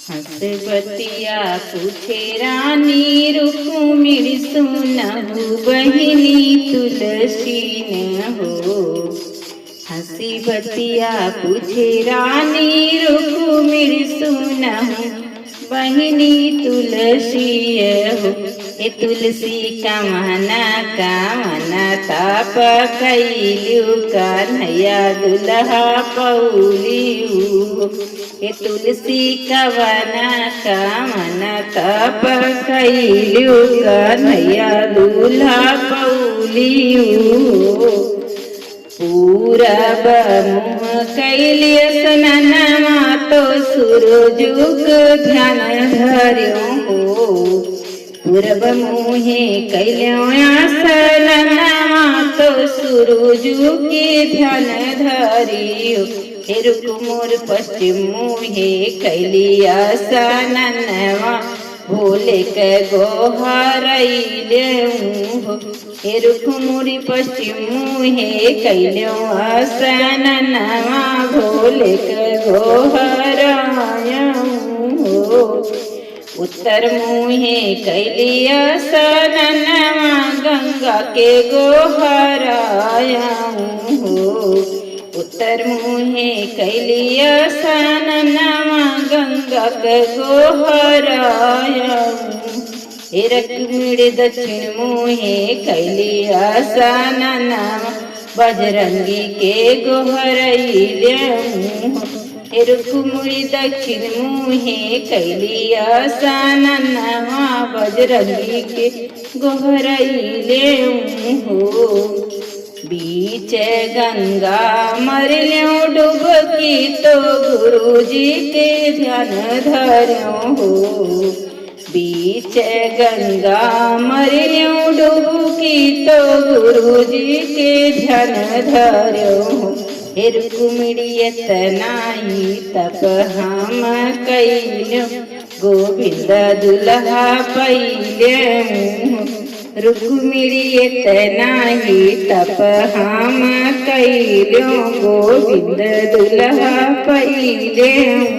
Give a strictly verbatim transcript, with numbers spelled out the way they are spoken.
हंस बतिया पूछे रानी रुक्मिणी सुनहु बहिनी तुलसी न हो। हंसी बतिया पूछे रानी रुक्मिणी सुनहु बहिनी तुलसी हो। ए तुलसी कवना कवना तप कैल्यो कन्हैया दुल्हा पौलियो। ए तुलसी कवना कवना तप कैल्यो कन्हैया दुल्हा पौलियो। पूरब मुँह कैली असननमा तो सूरजक ध्यान धर्यो हो। पूरब मुँहे कैल्यो आसननमा तो सूरजक ध्यान धर्यो। हे रुक मोर पश्चिम मुँहे कैली आसननमा भोले के गोहरैल्यो हो। हे रुक मोरी पश्चिम मुँहे कैल्यो आसननमा भोले के गोहरायो हो। उत्तर मुँहे कैली आसननमा गंगा के गोहरायो हो। उत्तर मुँहे कैली आसननमा गंगा के गोहरायो। हे रुक्मिणी दक्षिण मुँहे कैली आसननमा बजरंगी के गोहरैल्यो हो। हे रुक्मिणी दक्षिण मुँहे कैली आसननमा बजरंगी के गोहरैल्यो हो। बीच गंगा मरल्यो डुबकी तो गुरुजी के ध्यान धर्यो हो। बीच गंगा मरल्यो डुबकी तो गुरुजी के ध्यान धर्यो हो। हे रुक्मिणी एतना ही तप हम कैल्यो गोविंद दुल्हा पइले हूँ। रुक्मिणी एतना ही तप हम कइल्यो, गोविंद दुल्हा पइले हूँ।